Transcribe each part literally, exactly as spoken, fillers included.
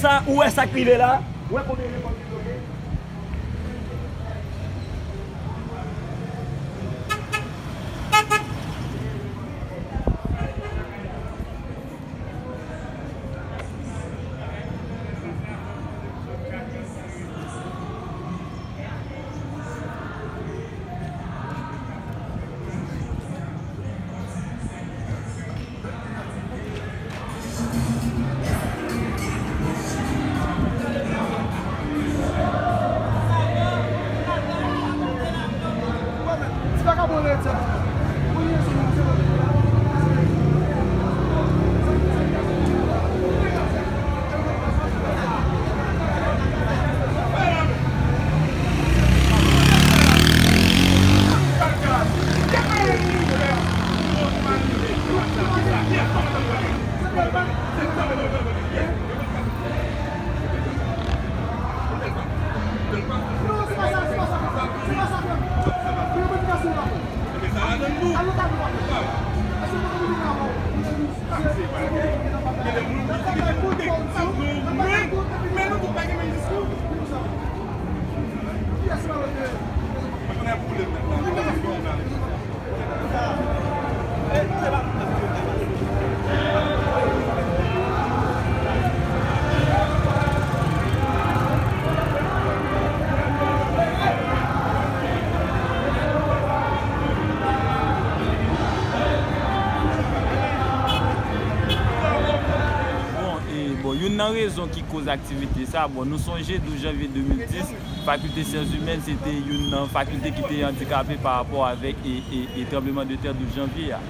Sa, ou wè sa k rive la? Ou wè konbyen lekòl ki bloke? Bon, e, bon, youn nan rezon ki koz aktivite sa, bon, nou sonje douz janvye de mil dis, Fakilte Syans Imèn, se te youn nan fakilte ki te andikape pa rapò avèk, e, e, e tranblemanntè douz janvye a.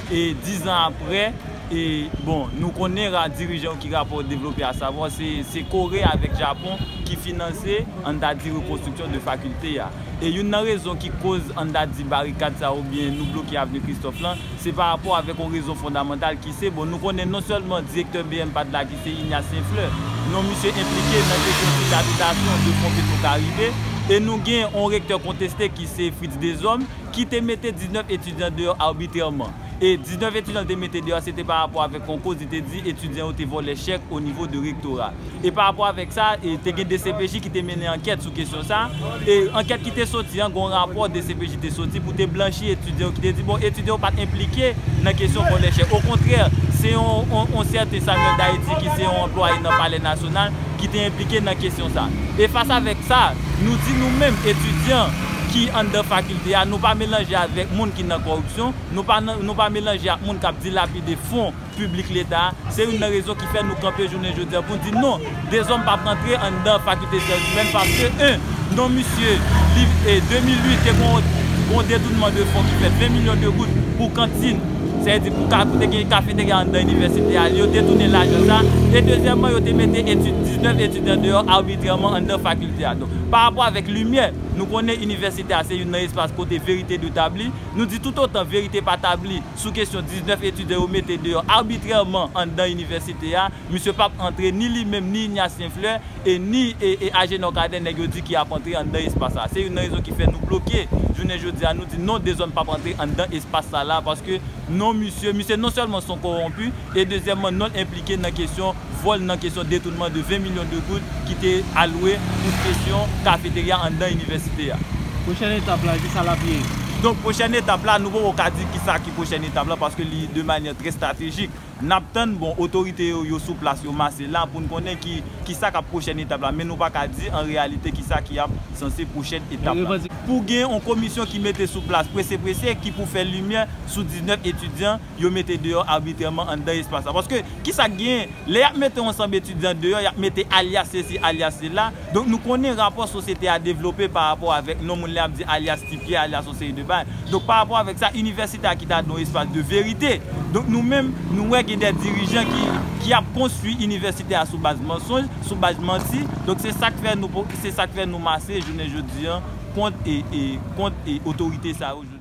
E dizan apre, e, bon, nou konnen ra-, dirijan yo ki rapò devlope, asavwa se, se Kore avèk Japon ki finanse, ann ta di, rekonstriksyon de fakilte a. E youn nan rezon ki koz, ann ta di, barikad sa oubyen nou bloke Avni Kristòf lan, se pa rapò avèk yon rezon fondamantal ki se, bon, nou konnen non sèlman direktè B M P A D la ki se Ignace Saint Fleur, non misye enplike nan kesyon site abitasyon de Fon Petro Caribe, e nou gen yon rektè konteste ki se Fritz Deshommes, ki te mete diznèf etidyan deyò abitrèman. E diznèf etidyan l te mete deyò, se te pa rapò avèk yon koz, li te di etidyan yo te vòlè chèk o nivo de rektora. E pa rapò avèk sa, e te gen D C P J ki te mennen ankèt sou kesyon sa. E ankèt ki te soti an, gen yon rapò D C P J te soti pou te blanchi etidyan yo, ki te di, bon, etidyan yo pa t enplike nan kesyon vòlè chèk. Okontrè, se yon, yon, yon sèten Samuel D'Haïti ki se yon anplwaye nan Palè Nasyonal ki te enplike nan kesyon sa. E fas avèk sa, nou di nou menm, etidyan ki anndan fakilte a, nou pa melanje avèk moun ki nan kòripsyon, nou pa nan, nou pa melanje ak moun k ap dilapide fon piblik Leta a. Se youn nan rezon ki fè nou kanpe jounen jodi a pou n di non, dezòm p ap rantre anndan Fakilte Syans Imèn paske, en, non misye, li, e, de mil uit, te gon, gon detounman de fon ki fèt, ven milyon de goud pou kantin, sa vle di pou ka, pou te gen kafeterya anndan inivèsite a, yo detounen lajan sa, e dezyèmman, yo te mete etid, diznèf etidyan deyò abitrèman anndan fakilte a. Donk, pa rapò avèk limyè, nou konnen inivèsite a se youn nan espas kote verite dwe tabli. Nou di toutotan verite pa tabli sou kesyon diznèf etidyan yo mete deyò abitrèman anndan inivèsite a, misye p ap antre, ni li menm, ni Ignace Saint Fleur, e ni, e, e Agénor Cadet, nèg yo di ki ap antre anndan espas sa. Se youn nan rezon ki fè nou bloke jounen jodi a. Nou di non, dezòm p ap antre anndan espas sa la, paske non misye, misye non sèlman se yon kowonpi, e dezyèmman, non l enplike nan kesyon vòl, nan kesyon detounman de ven milyon de goud ki te alwe pou kesyon kafeterya anndan inivèsite a. Pwochèn etap la, kisa l ap ye? Donk, pwochèn etap la, nou poko ka di kisa ki pwochèn etap la, paske li de manyè trè estratejik. N ap tann, bon, otorite yo, yo sou plas, yo mase la pou n konnen ki, kisa k ap pwochèn etap la, men nou pa ka di an reyalite kisa ki ap sanse pwochèn etap la. Pou gen yon komisyon ki mete sou plas prese prese ki pou fè limyè sou diznèf etidyan yo mete deyò abitrèman anndan espas la. Paske, kisa k genyen? Lè y ap mete yon ansanm etidyan deyò, y ap mete alyas sesi, alyas sela. Donk, nou konnen rapò sosyete a devlope pa rapò avèk non moun lè y ap di alyas ti pye, alyas yon seri de bagay. Donk, pa rapò avèk sa, inivèsite a ki ta dwe yon espas de verite. Donk, nou menm, nou wè gen de dirijan ki, ki ap konstwi inivèsite a sou baz mansonj, sou baz manti. Donk, se sa k fè nou po-, se sa k fè nou mase jounen jodi a kont e, e, kont e otorite sa yo.